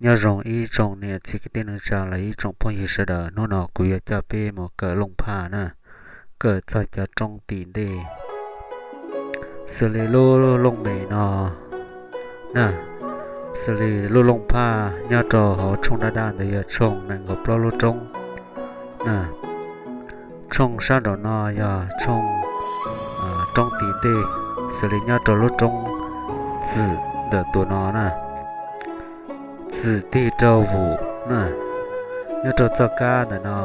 Nyob zoo ib tsoom niam txiv kwv tij neej tsa los ib tsoom phooj ywg sawv daws, hnub no kuv yuav coj peb mus kawm Looj Phaj na, kawm txog cov roob tim ntej, xws li lub looj mem no na, xws li lub Looj Phaj nyob rau hauv tshooj daj daj ntawd yog tshooj nees nkaum plaub lub roob na. Tshooj sab nraum no yog tshooj roob tim ntej, xws li nyob rau lub roob txwm ntawm tus no na, txwm tig rau vum na, nyob rau txoj kab ntawm no.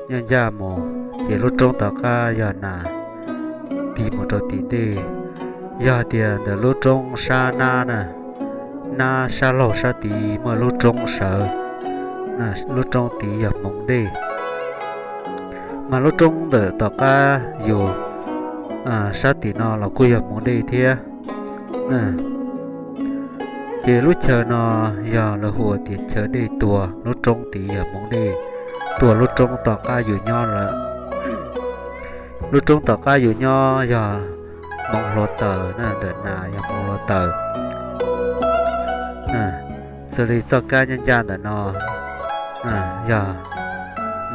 Nyob ncaj mus ces lub roob tom qab yog nas, tig mus rau tim ntej, yog tias ntawm lub roob sab nab na, nab sab laug sab tid muaj lub roob sawv, lub roob tid yog hmoov dej. Mas lub roob ntawm tom qab yus sab tim no los kuj yog hmoov dej thiab. Ces lub chaw no yog lawv hu tias chaw dej tuag, lub roob tid yog hmoov dej tuag lub roob tom qab yus nyob lawm. Lub roob tom qab yus nyob yog hmoov hluav taws na, ntawm nas yog hmoov hluav taws. Xws li txoj kab nyob ncaj ntawm no yog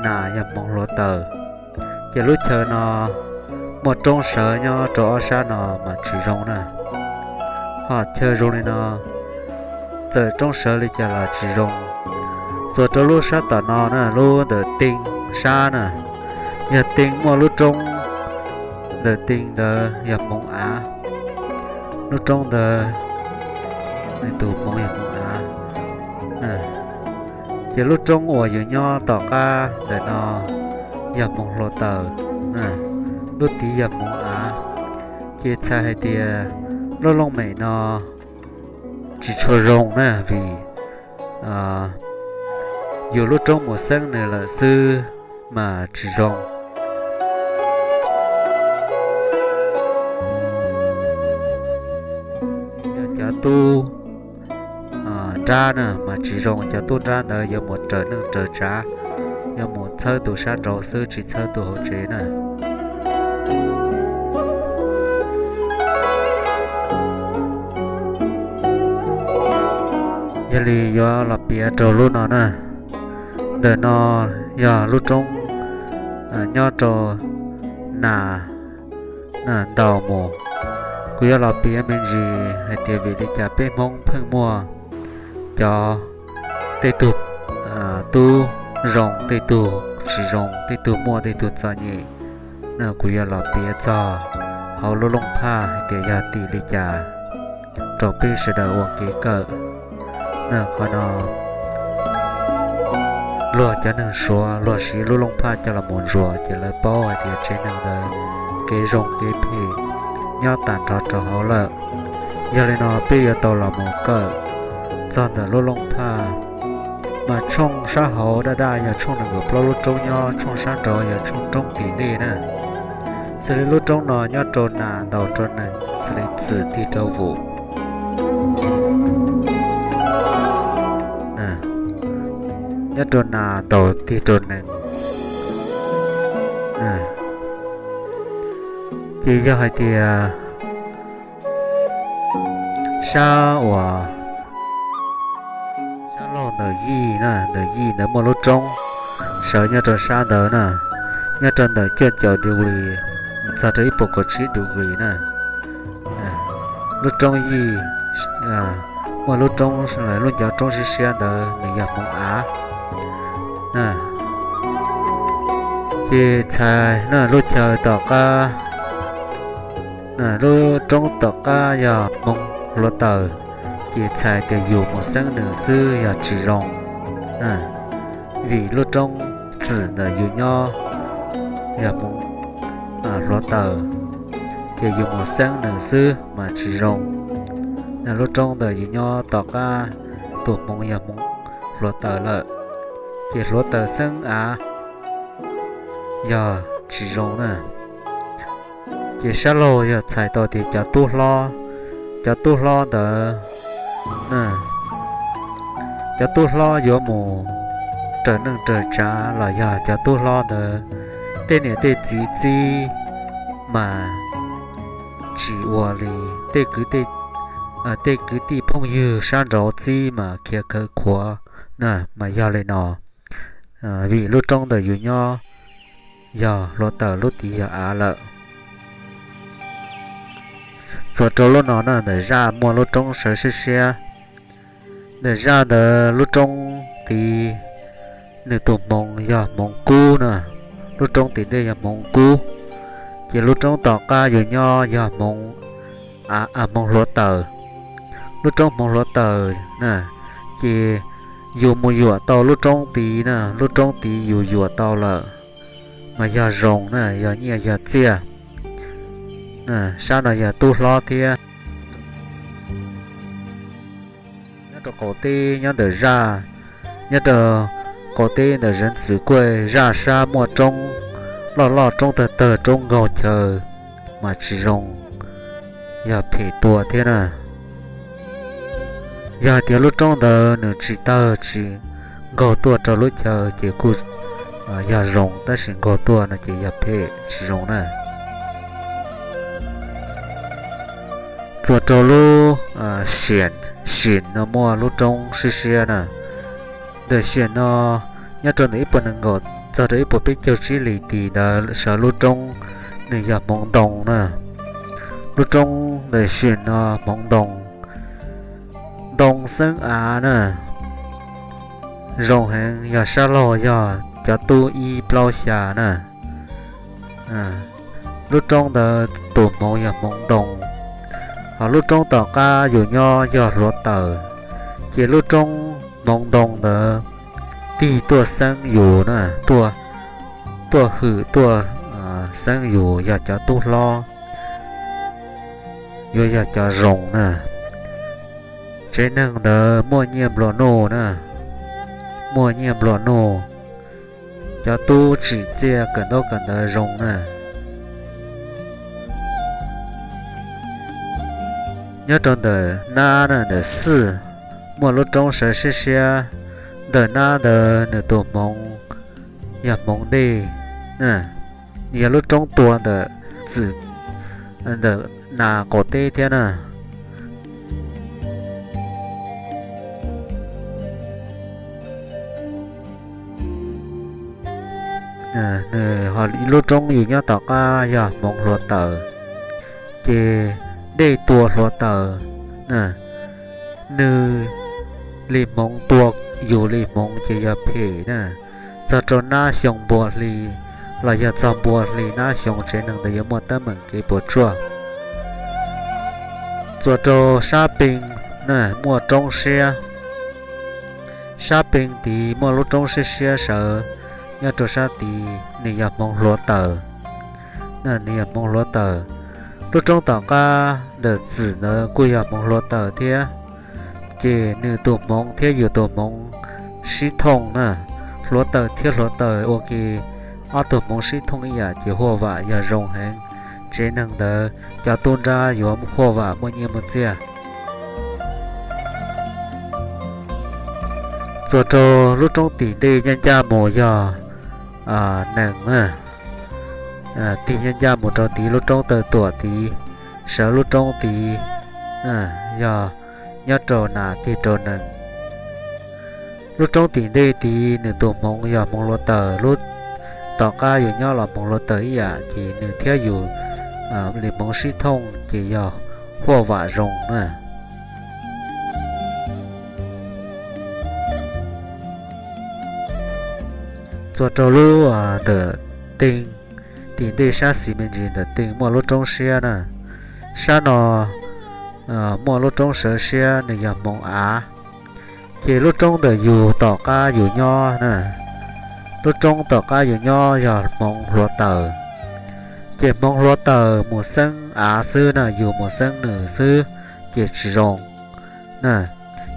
nas yog hmoov hluav taws. Ces lub chaw no muaj roob sawv nyob rau ob sab no mas tsis zoo na. Ho chaw zoo li no, txawm roob sawv li cas los tsis zoo. Txuas rau lub sab tom no na, lub ntawm tee sab na, yog tee muaj lub roob, ntawm tee ntawd yog hmoov av. Lub roob ntawd nws tus hmoov yog hmoov av. Ces lub roob uas yus nyob tom qab ntawm no yog hmoov hluav taws, lub tid yog hmoov av. Ces txhais hais tias lub looj mem no tsis tshua zoo na, vim yus lub roob mus xeeb nws lawm xwb mas tsis zoo. Yog cov tub nrab na mas tsis zoo, cov tub nrab ntawd yuav mus raws neej raws tsav, yuav mus txhawb tus sab nraud xwb tsis txhawb tus hauv tsev na. Yog li yuav los piav rau lub no na. Ntawm no yog lub roob nyob rau nas ntaus mus. Kuv yuav los piav me ntsis hais tias vim li cas peb Hmoob pheej muaj cov tej tug tub zoo tej tug tsis zoo, tej tug muaj tej tug txom nyem. Na kuv yuav los piav txog hauv lub Looj Phaj hais tias yog tim li cas rau peb sawv daws ua kev kawm. Na qhov no luag cov neeg Suav luag siv lub Looj Phaj coj los mus ntsuas ces lawv paub hais tias tsev neeg ntawd kev zoo kev phem nyob tag nrho rau hauv lawm. Yog li no peb yuav tau los mus kawm txog ntawm lub Looj Phaj. Mas tshooj sab hauv daj daj yog tshooj nees nkaum plaub lub roob nyob, tshooj sab nraud yog tshooj roob tim ntej na. Xws li lub roob no nyob rau nas ntaus rau nees, xws li txwm tig rau vum. Nyob rau nas ntaus tig rau nees. Ces yog hais tias sab uas sab laug ntawm yij na, ntawm yij ntawd muaj lub roob sawv nyob rau sab ntawd na, nyob rau ntawm cuaj caum degree mus txog rau ib puas kaum tsib degree na. Lub roob yij muaj lub roob, lub ncov roob siab siab ntawd nws yog hmoov av. Ces txhais na lub chaw tom qab, lub roob tom qab yog hmoov hluav taws, ces txhais tias yus mus xeeb nws xwb yog tsis zoo. Vim lub roob txwm ntawm yus nyob yog hmoov hluav taws, ces yus mus xeeb nws xwb mas tsis zoo. Lub roob ntawm yus nyob tom qab tus hmoov yog hmoov hluav taws lawm, ces hluav taws xeeb av yog tsis zoo na. Ces sab laug yog txhais tau tias cov tub hlob, cov tub hlob ntawd, cov tub hlob yuav mus raws neej raws tsav los yog cov tub hlob ntawd tej niam tej txiv txib mas tsis ua li, tej kwv tej tej kwv tij phooj ywg sab nraud txib mas khiav khawv khuav na, mas yog li no. Vim lub roob ntawm yus nyob yog hluav taws, lub tid yog av lawm. Txuas rau lub no na, ntawm zaj muaj lub roob sawv siab siab. Ntawm zaj ntawd lub roob tid nws tus hmoov yog hmoov kub na, lub roob tim ntej yog hmoov kub, ces lub roob tom qab yus nyob yog hmoov, hmoov hluav taws. Lub roob hmoov hluav taws na, ces yus mus yuam tau lub roob tid na, lub roob tid yus yuam tau lawm mas yog zoo na, yog nyiaj yog txiaj. Sab no yog tub hlob thiab. Nyob rau qaum teb, nyob ntawm zaj, nyob rau qaum teb ntawm zeev txwm kuaj zaj sab muaj roob loj loj, roob tawg tawg, roob nkaug chaw mas tsis zoo, yog phem tua thiab na. Yog hais tias lub roob ntawd nws tsis tawg tsis nkaug tuaj rau lub chaw ces kuj yog zoo, tab sis nkaug tuaj no ces yog phem tsis zoo na. Txuas rau lub sim, sim no muaj lub roob siab siab na. Ntawm sim no, nyob rau ntawm ib puas nees nkaum txog rau ib puas peb caug tsib hlis tim ntawd sawv lub roob nws yog hmoov ntoo na. Lub roob ntawm sim no hmoov ntoo, ntoo xeeb av na, zoo heev, yog sab laug yog cov tub ib plaub xya na. Lub roob ntawd tus hmoov yog hmoov ntoo, ho lub roob tom qab yus nyob yog hluav taws, ces lub roob hmoov ntoo ntawd tig tuaj xeeb yus na, tuaj hwm tuaj xeeb yus yog cov tub hlob, yuav yog cov zoo na. Tsev neeg ntawd muaj nyiaj nplua nuj na, muaj nyiaj nplua nuj, cov tub tsim txiaj kawm ntaub kawm ntawv zoo na. Nyob rau ntawm nab na, ntawm xij, muaj lub roob sawv siab siab. Ntawm nab ntawd nws tus hmoov yog hmoov dej, nws yog lub roob tua ntawm txwm, ntawm nas qaum teb thiab na. Nws ho lub roob yus nyob tom qab yog hmoov hluav taws, ces dej tua hluav taws, nws li hmoov tua yus li hmoov ces yog phem na. Txog rau nab xyoo npua hli los yog txog npua hli nab xyoo, tsev neeg ntawd yuav muaj teeb meem kev puas tsuaj. Txuas rau sab pee na, muaj roob siab. Sab pee tid muaj lub roob siab siab sawv, nyob rau sab tid nws yog hmoov hluav taws. Nws yog hmoov hluav taws. Lub roob tom qab ntawm txwm ntawd kuj yog hmoov hluav taws thiab. Ces nws tus hmoov thiab yus tus hmoov sib thooj na, hluav taws thiab hluav taws ua ke, ob tug hmoov sib thooj ib yam ces huaj vam yog zoo heev. Tsev neeg ntawd cov tub nrab yuav huaj vam muaj nyiaj muaj txiaj. Txuas rau lub roob tim ntej ncaj ncaj mus yog nees na, tig ncaj ncaj mus rau tid lub roob taw tuam tid, sawv lub roob tid yog nyob rau nas tig rau nees. Lub roob tim ntej tid nws tus hmoov yog hmoov hluav taws, lub tom qab yus nyob los hmoov hluav taws ib yam, ces nws thiab yus li hmoov sib thooj ces yog huaj vam zoo na. Txuas rau lub ntawm tee, tim ntej sab xis me ntsis ntawm tee muaj lub roob siab na. Sab no muaj lub roob sawv siab nws yog hmoov av. Ces lub roob ntawm yus tom qab yus nyob na, lub roob tom qab yus nyob yog hmoov hluav taws. Ces hmoov hluav taws mus xeeb av xwb na, yus mus xeeb nws xwb ces tsis zoo na.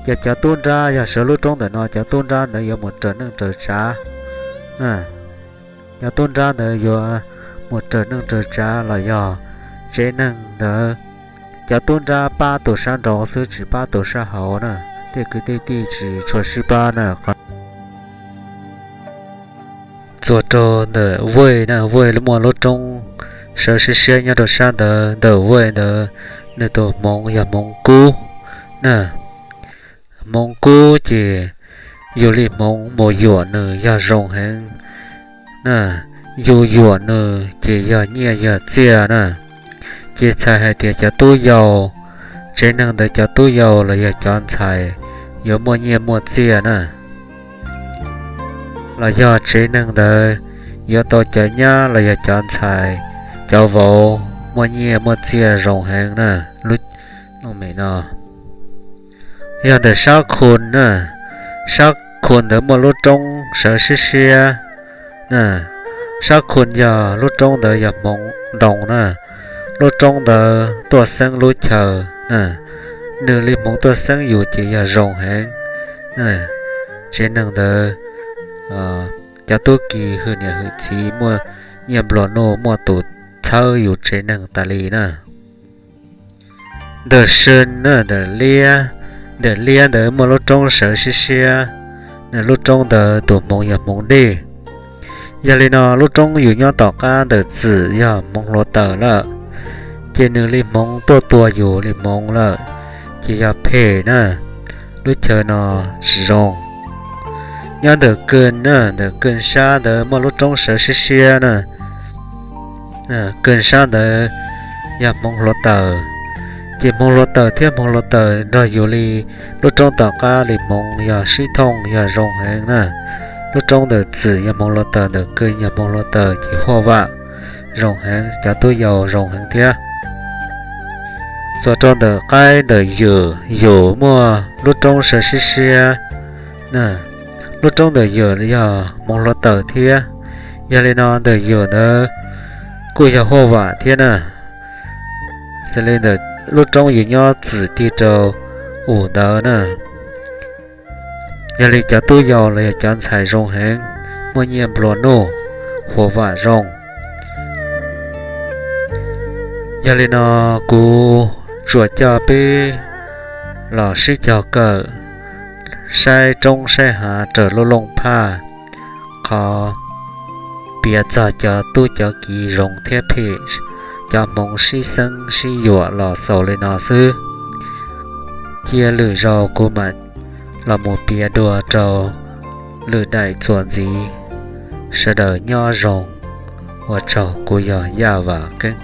Ces cov tub nrab yog sawv lub roob ntawm no, cov tub nrab ntawd yuav mus raws neej raws tsav. Cov tub nrab ntawd yuav mus raws neej raws tsav los yog tsev neeg ntawd, cov tub nrab pab tus sab nraud xwb tsis pab tus sab hauv na, tej kwv tej tij tsis tshua sib pab na. Txuas rau ntawm Vej na, Vej muaj lub roob sawv siab siab nyob rau sab ntawd, ntawm Vej ntawd nws tus hmoov yog hmoov kub. na. Hmoov kub ces yus li hmoov mus yuam nws yog zoo heev na. Yus yuam nws ces yog nyiaj yog txiaj na. Ces txhais hais tias cov tub yau, tsev neeg ntawd cov tub yau los yog cov ntxhais yuav muaj nyiaj muaj txiaj na, los yog tsev neeg ntawd yuav tau cov nyab los yog cov ntxhais, cov vauv muaj nyiaj muaj txiaj zoo heev na. Lub no yog ntawm sab khu na, sab khu ntawd muaj lub roob sawv siab siab. Sab khu yog lub roob ntawd yog hmoov ntoo na, lub roob ntawd tuaj xeeb lub chaw, nws li hmoov tuaj xeeb yus ces yog zoo heev. Tsev neeg ntawd cov tub ki hwm niam hwm txiv muaj nyiaj nplua nuj muaj tus txhawb yus tsev neeg tas li na. Ntawm sw na, ntawm liab, ntawm liab ntawd muaj lub roob sawv siab siab, lub roob ntawd tus hmoov yog hmoov dej. Yog li no lub roob yus nyob tom qab ntawm txwm yog hmoov hluav taws lawm, ces nws li hmoov tuaj tua yus li hmoov lawm, ces yog phem na, lub chaw no tsis zoo. Nyob ntawm kws na, ntawm kws sab ntawd muaj lub roob sawv siab siab na, kws sab ntawd yog hmoov hluav taws, ces hmoov hluav taws thiab hmoov hluav taws nrog yus li lub roob tom qab li hmoov yog sib thooj yog zoo heev na. Lub roob ntawm txwm yog hmoov hluav taws, ntawm kws yog hmoov hluav taws ces huaj vam zoo heev, cov tub yau zoo heev thiab. Txuas rau ntawm qaib ntawm ywm, ywm muaj lub roob sawv siab siab, lub roob ntawm ywm yog hmoov hluav taws thiab. Yog li no ntawm ywm ntawd kuj yog huaj vam thiab na. Xws li ntawm lub roob yus nyob txwm tig rau um ntawd na, yog li cov tub yau los yog cov ntxhais zoo heev, muaj nyiaj nplua nuj, huaj vam zoo. Yog li no kuv tsuas coj peb los sib cog kawm saib roob saib hav raws lub looj phaj, qhov piav txog cov tub cov kiv zoo thiab phem, cov hmoov sib xeeb sib yuam los xaus li no xwb. Cia lwm zaus kuv mam los mus piav dua rau lwm daim txuas ntxiv. Sawv daws nyob zoo, ua tsaug, kuv yog Yaj Vam Keeb.